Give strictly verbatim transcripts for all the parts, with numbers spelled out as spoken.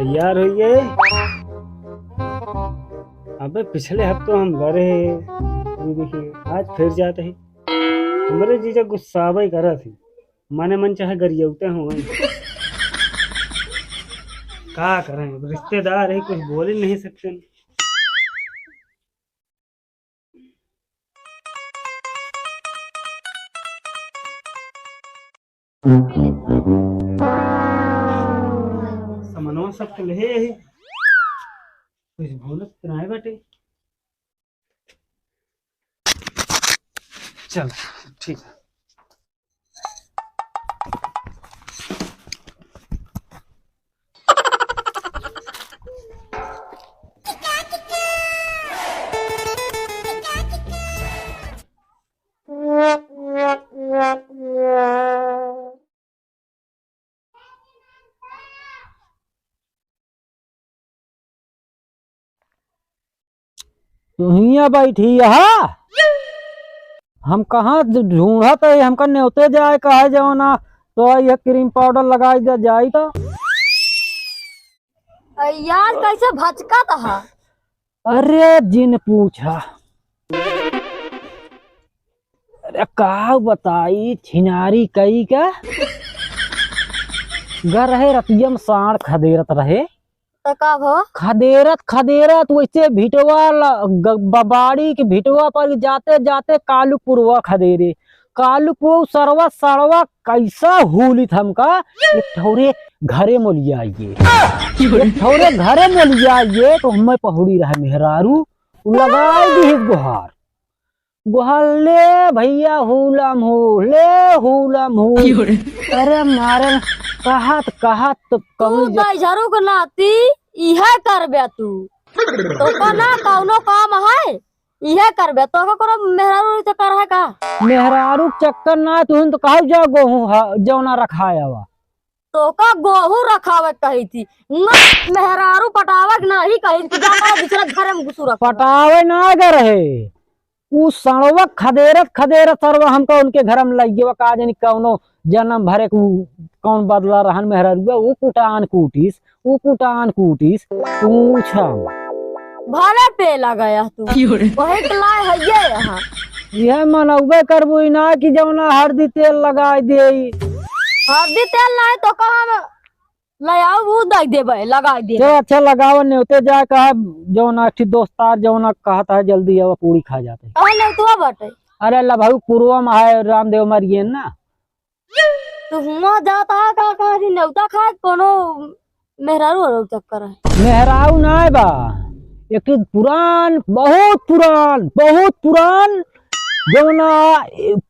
तैयार होइए। अबे पिछले हफ्तों हम गए रहे, आज फिर जाते ही। हमरे जीजा गुस्सावे करत ही, मने मन चाहे गरियौते हों। का करें, अब रिश्तेदार है, कुछ बोल ही नहीं सकते। समनवा सब तो ले ही, कुछ भूलत तो नाय बाटे। चल, ठीक है। तू हियाँ बैठी हया? हम कहाँ ढूंढत है, हमका नेवते जाए कहा जवना, तो यह cream powder लगाई दे जाई तो। अरे यार, कैसे भचकत हा? अरे जिन पूछा। अरे का बताई, छिनारी कई का। गर रहे रतिया में साँड़ खदेरत रहे। तो का भो? खदेरत खदेरत वैसे भिटवा ल-, ग-, ब-, बाड़ी के भिटवा पर जाते जाते कालू पुरवा खदेरे। कालू पुरवा सरवा सड़वा कैसा हुलित हमका, एक ठौरे घरे मोलिया आइए। एक ठौरे घरे मोलिया आइए तो हमें पहुड़ी रहे मेहरारू, उ लगाई दिहिस गोहार। गोहार, "ले भैया हुलम हो, ले हुलम हो।" क्यों रे? अरे मारे न, कहत, कहत तो तू कहूँ जा- दाई झारू के नाती इहे करबे तू। तोका ना कौनो काम है, इहे करबे। तोका कोनो मेहरारू के चक्कर है का? मेहरारू के चक्कर ना, तुहन तो कहू जा गोहूँ ह-, जौना रखाए हवा। तोका गोहूँ रखावे कही थी, ना मेहरारू पटावे के नाही कही थी, जा दूसरे घरे में घुसू रख। पटावे ना गे रहे, उ सड़वा खदेरत खदेरत सरवा हमका उनके घर में लग गया। का जानी कौनो जन्म भरे के उ कौन बदला रहन मेहरारुआ, उ कुटान कूटिस, उ कुटान कूटिस, पूछम। भले पे लगाया तू, क्यों रे? वही के लाए है ये यहाँ। यह मनौबे करबू ही ना कि जौना हरदी तेल लगाई दे। हरदी तेल नहीं तो कहाँ ले आओ, वो दे देबे, लगाई देबे। चल अच्छा लगावा, नेवते जाए कहा, जौन एक ठी दोस्तार जौन कहत है, जल्दी आवा, पूड़ी खा जाते। कहाँ नेवतवा बाटे? अरे लभऊ पुरवा में है, रामदेव मरियन ना। तो हुआ जाता है का, कहा जी नेवता खाए, कोनो मेहरारू और चक्कर है? मेहरारू ना बा, एक ठी पुरान, बहुत पुरान, बहुत पुरान, जौन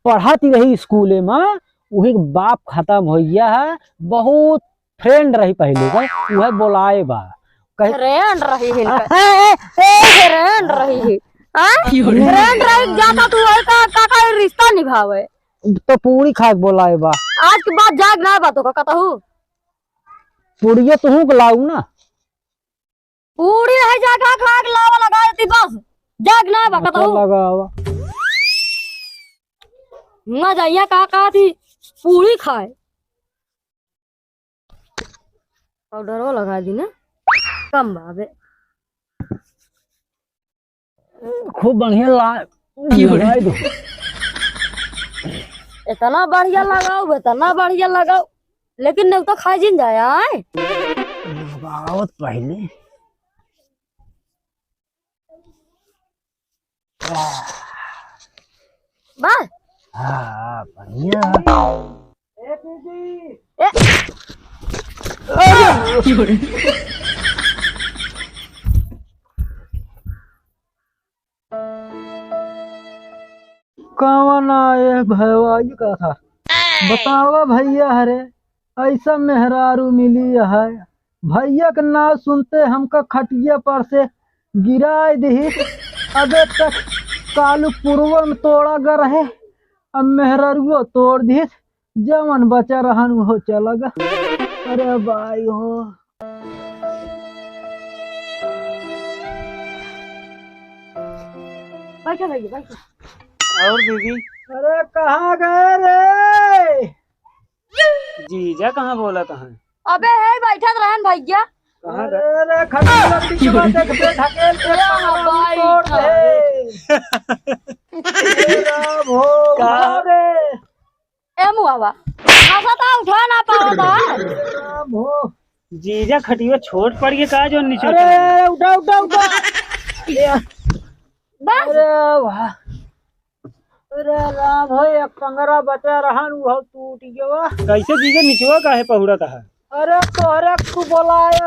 पढ़ाती रही स्कूले में, वही के बाप खत्म हो गया है, बहुत friend रही पहले का, उहे बोलाए बा। कहे friend रही है इनका। ए, ए, ए, friend रही है। हाँ? Friend रही जाता तू वही का, का, का रिश्ता निभावे। तो पूड़ी खाए के बोलाए बा। आज के बाद जाग ना बा तो का कहता हूँ। पूड़िया तुहूँ के लाऊ ना। पूड़ी रही जागा खा के लावा लगा देती बस। जाग ना बा अच्छा कहता हूँ। लगावा। ना जाइया का कहा थी पूड़ी खाए। पाउडरवा लगा दी ना, कम बाबे। खूब बढ़िया ला-, क्यों रे? लगाई दो। इतना बढ़िया लगाओ, इतना बढ़िया लगाओ, लेकिन नेवता खाए जिन जाए, आए? लगावत पहले। बस। हाँ, बढ़िया। ए, ए। कवन आए भैया, ये का था? बतावा भैया, हरे ऐसा मेहरारू मिली है, भैया के नाव सुनते हमका खटिया पर से गिराए दिहिस। अबे तक कालू पुरवा में तोड़ा ग रहे, अब मेहरारुओ तोड़ दिहिस। जवन बचा रहन उहो चला ग। अरे भाई हो। बैठा भैया, बैठा। और बीबी? अरे कहाँ गए रे? जीजा कहाँ बोलत हैं? अबे है बैठत रहन भैया, कहाँ गए? अरे, अरे, खटिया लकड़ी के बाद एक पे ढकेल के ए, पाँव भाई। तोड़ दे। अरे राम हो, का? अरे। ए मुआवा, हंसा था, उठा ना पावा था। अरे राम हो। जीजा, खटिया छोट पड़ गया का जो नीचे अरे, उतर गया? अरे, उठा, उठा, उठा। ए, बस। अरे वाह। अरे राम हो, एक पंगरा बचा रहन, वो टूट गया। कैसे जीजा, निचवा काहे पहुड़त है? अरे तोहरे तू बोलाए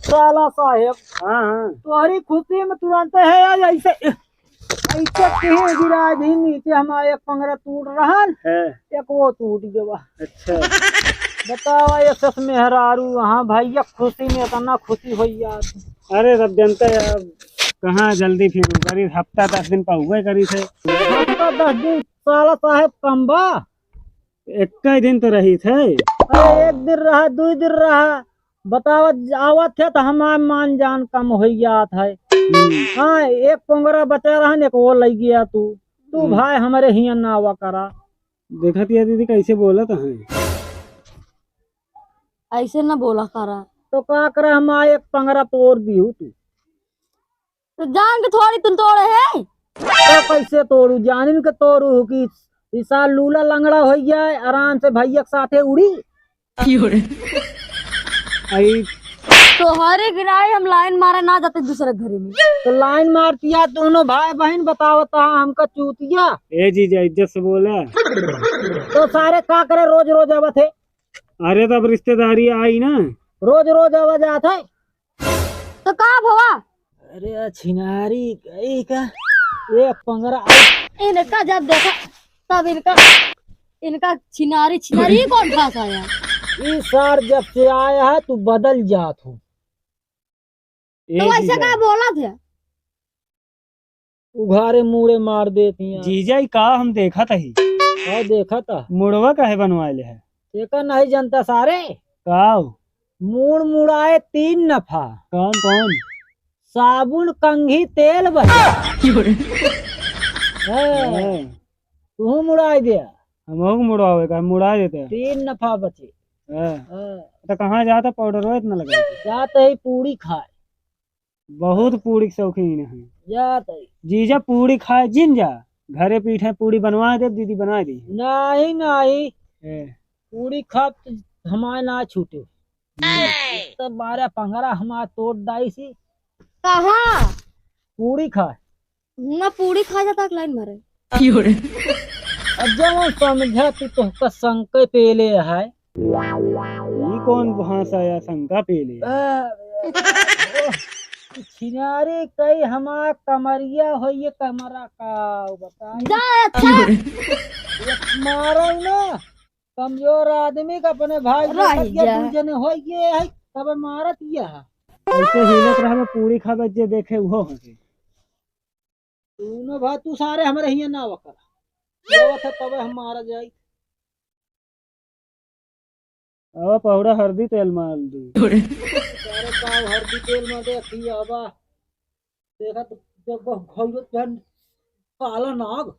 साला साहेब। हाँ, हाँ। तोहरी खुशी में तुरंत है यार, ऐसे, ऐसे कहीं गिरा दी नीचे, हमारे एक पंगरा टूट रहन, हाँ। एक वो टूट गया। अच्छा। बतावा ये सस मेहरारू, हाँ भैया, खुशी में इतना खुशी हो यार। अरे तब जनते हैं अब कहाँ जल्दी फिर करी, हफ्ता दस दिन पहुँचे करी थे। हफ्ता दस दिन साला साहेब कम बा। एक ही दिन तो रही थे। अरे एक दिन रहा, दो दिन रहा, बतावा, आवत है तो हमार मान जान कम हो जात है। हम्म। हाँ, एक पोंगरा बचा रहन, एक वो लई गया तू। तू हम्म। भाई हमरे हियाँ ना आवा करा। देखत या दीदी कैसे बोलत है। ऐसे ना बोला करा। तो का करे, हम एक पंगरा तोड़ दिहू तू। तो जान के थोड़ी तुम तोड़े है। तो कैसे तोड़ू, जानिन के तोड़ू कि ई सार लूला लंगड़ा हो जाए, आराम से भैया के साथे उड़ी। आई। तोहरे गिनाई हम लाइन मारे ना जाते दूसरे घरे में। तो लाइन मारतिया दोनों भाई बहन, बतावत हा हमका चूतिया। ए जीजा, इज्जत से बोला। तो सारे का करे, रोज रोज आवत है। अरे तब रिश्तेदारी आई ना। रोज रोज आवा जात है। तो का भवा? अरे छिनारी गई का? एक पंगरा। इनका जब देखा तब इनका, इनका छिनारी, छिनारी ही कौन भाषा है? ई सार जब से आया है तू बदल जात हो। ए तो वैसे जीजा। का बोलत है? उघारे मुड़े मार देती हैं। जीजा, ई का हम देखत हई? का देखत ह? मुड़वा काहे बनवाए ले है? एका नहीं जनता सारे। का हो? मुड़ मुड़ाए तीन नफा। कौन कौन? साबुन, कंघी, तेल बचा। हाँ। हाँ। तू मुड़ाए दे। हमहू के मुड़ावे का, मुड़ाए देते हैं। तीन नफा बचे। हाँ। हाँ। तो कहाँ जाता पाउडर इतना लगा? जाते ही पूड़ी खाए। बहुत पूड़ी के शौकीन है। जात है। जीजा पूड़ी खाए जिन जा, घरे पीठे पूड़ी बनवा दे, दीदी बना दी। नहीं, नहीं। ए। पूड़ी खाब तो हमारे ना छूटे। हम्म। तो बारह पंगरा हमार तोड़ दाई सी। कहाँ? पूड़ी खाए। ना पूड़ी खा जाता लाइन मारे। अब जब समझा तू तोहका शंका पेले है। ई कौन भाषा या शंका पेले? आ, छिनारी कई हमार कमरिया हो, ये कमरा का बताई। जा, अच्छा। ये मारो ना, कमजोर आदमी का अपने भाई रह देखत या जा। दू जने हो ये है, तब मारत ये है। ऐसे हिलत रहबे, पूरी खाबे, जे देखे उहो हंसे। तू न भा, तू सारे हमरे हियां ना वकर। आवत है तबे हम मारा जाई। अब पाउडर हरदी तेल मार दी। सारे पाव हरदी तेल मार दे, अखी आबा। देखा तो, देखो, घोइयो जन काला नाग।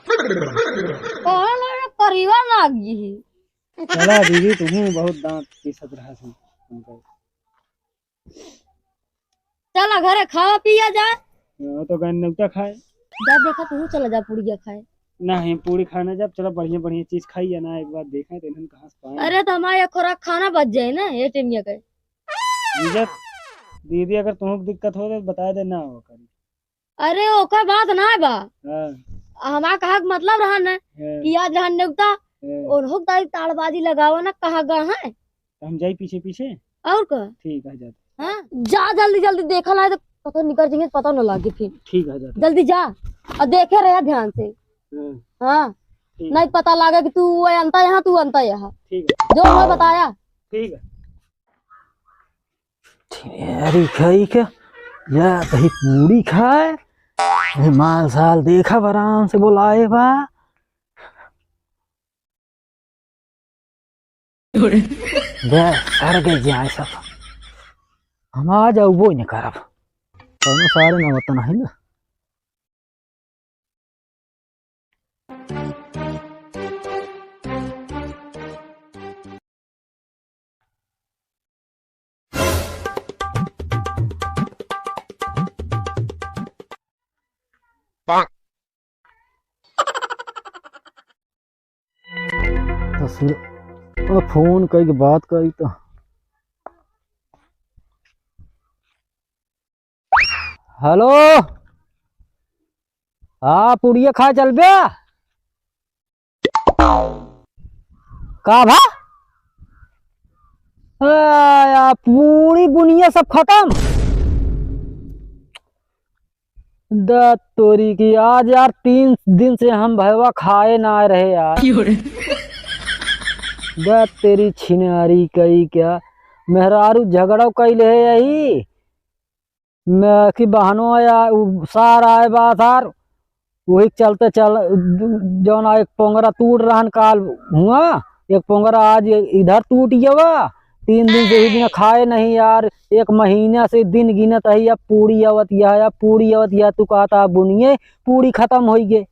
काला नाग, करीबा नाग जी ही। चला दीदी, तुहूँ बहुत दांत पीसत रहा से हमको। चला घरे खावा पिया जा। हाँ, तो गए नेवता खाए। जा देखा, तू चला जा पुड़िया खाए। नहीं, पूड़ी खाए ना जब, चला बढ़िया बढ़िया चीज खाई या ना, एक बार देखें तो इन्हन कहाँ से पाए। अरे, तो हमारे एक खोराक खाना बच जाए ना, ए टेमिया के। जीजा, दीदी अगर तुहूँ के दिक्कत हो तो बता दे, ना हो करी। अरे, ओकर बात ना बा। हाँ। हमार कहा के मतलब रहा ना हाँ। कि आज रहन नेवता, हाँ। ओनहु ताई ताड़बाजी लगावा ना, कहाँ गा है? तो हम जाई पीछे पीछे। और का? ठीक है, जाते। हाँ, जा जल्दी जल्दी, देखा ना तो पता निकल जाएंगे, पता न लागे फिर। ठीक है, जाते। जल्दी जा और देखे रहे ध्यान से। हाँ। हाँ। ठीक। नहीं पता लागे कि तू वो अंता यहाँ, तू अंता यहाँ। ठीक है। जो मैं बताया। ठीक है। अरे खाई के या कहीं पूड़ी खाए, ये माल साल देखा आराम से बोलाए बा। बे, सर गए जाए सब। हम आ जाऊ, वो ही नहीं करब। कौनो सारे ना होता नहीं ना। अब फोन कई के बात करी तो। हेलो, हाँ, पुड़िया खाए चलबे? का भा? ए, या पूड़ी बुनिया सब खतम। द तोरी की, आज यार तीन दिन से हम भैवा खाए ना रहे यार। क्यों रे? द तेरी छिनारी कई क्या, मेहरारू झगड़ो कई ले यही। मैं कि बहनो या उ सार आए बा सार, वही चलते चल, जौन एक पोंगरा टूट रहन काल हुआ, एक पोंगरा आज इधर टूट गवा। तीन दिन से ही बिना खाए नहीं यार, एक महीना से दिन गिनत है, अब पूड़ी आवत या, अब पूड़ी आवत या, तू कहता बुनिए पूड़ी खतम होई गे।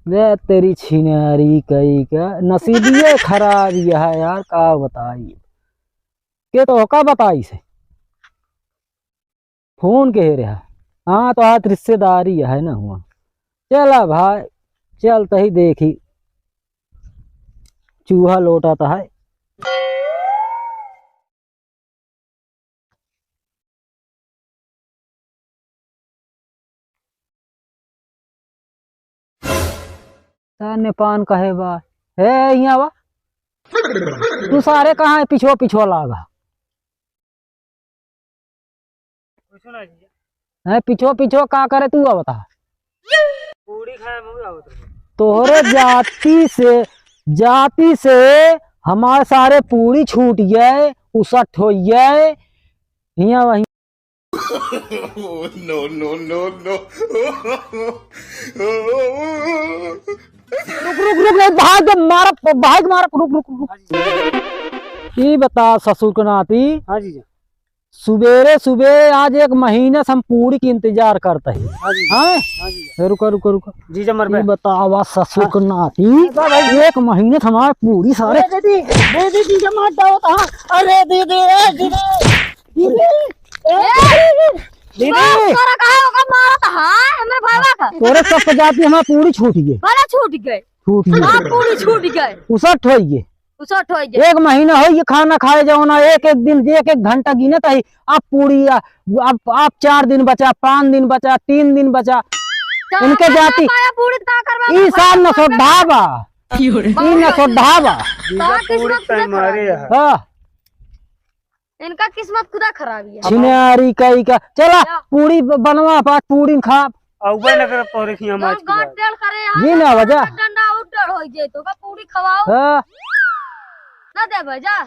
वे तेरी छिनारी कई का नसीबिये खराब यह है यार, का बताई। के तो का बताई से? फोन के हे रहा। हाँ, तो हाथ रिश्तेदारी है ना हुआ। चला भाई, चल तही देखी। चूहा लोटा तो है। सार ने पान कहे बा। हे, यहाँ बा। तू सारे कहाँ है? पिछुआ, पिछुआ लागा। कुछ ना जी। हैं, पिछो, पिछो का करे तू, आ बता। पूड़ी खाए, मैं आवत रहे। तोहरे जाति से, जाति से हमारे सारे पूड़ी छूट गए, उसठ हो गए। हियाँ वहीं। No, no, no, no। रुक, रुक, रुक, नहीं, भाग दे, मारा, भाग मारा, रुक, रुक, रुक। ई बता ससुर के नाती। हाँ जीजा। सुबेरे सुबेरे आज एक महीना से हम पूड़ी के इंतजार करत ही। हाँ जी। हाँ? हाँ जी। ए, रुका, रुका, रुका। जीजा मर ये बे। बतावा ससुर हाँ। के नाती, बा भाई। एक महीने से हमार पूड़ी सारे अरे दीदी, दीदी, जीजा मार डावत, हाँ। अरे दीदी, ए दीदी, दीदी, ए ए! दीदी। तोरा काहे ओकर मारत है, हमरे भाईवा का? तोरे सब के जाती हमार पूड़ी छूट गई। भला छूट गए। छूट गई। हाँ, पूड़ी छूट गए। उसठ होई गए। उसठ होई गए। एक महीना होई गए खाना खाए जाओ ना, एक एक दिन, एक एक घंटा गिनत है। अब पूड़ी, आ, अब, अब चार दिन बचा, पाँच दिन बचा, तीन दिन बचा। तो इनके हम जाति, ना पाया पूड़ी तो का करबा, ई साल न सोधा बा। ई न सोधा बा। जीजा पूड़ी किस्मत टाइम मारे है। हाँ। इनका किस्मत खुदा खराबी है। छिनारी कई का। चला, जा। पूड़ी ब-, बनवा, पाँच पूड़ी खा। अउबे न करब तोहरे खियाँ माछ के बाद। टेल करे यहाँ जी ना ना वजह। डंडा उड्डर होइ जाए, तो का पूड़ी खवाओ। हाँ। ना देबे, जा।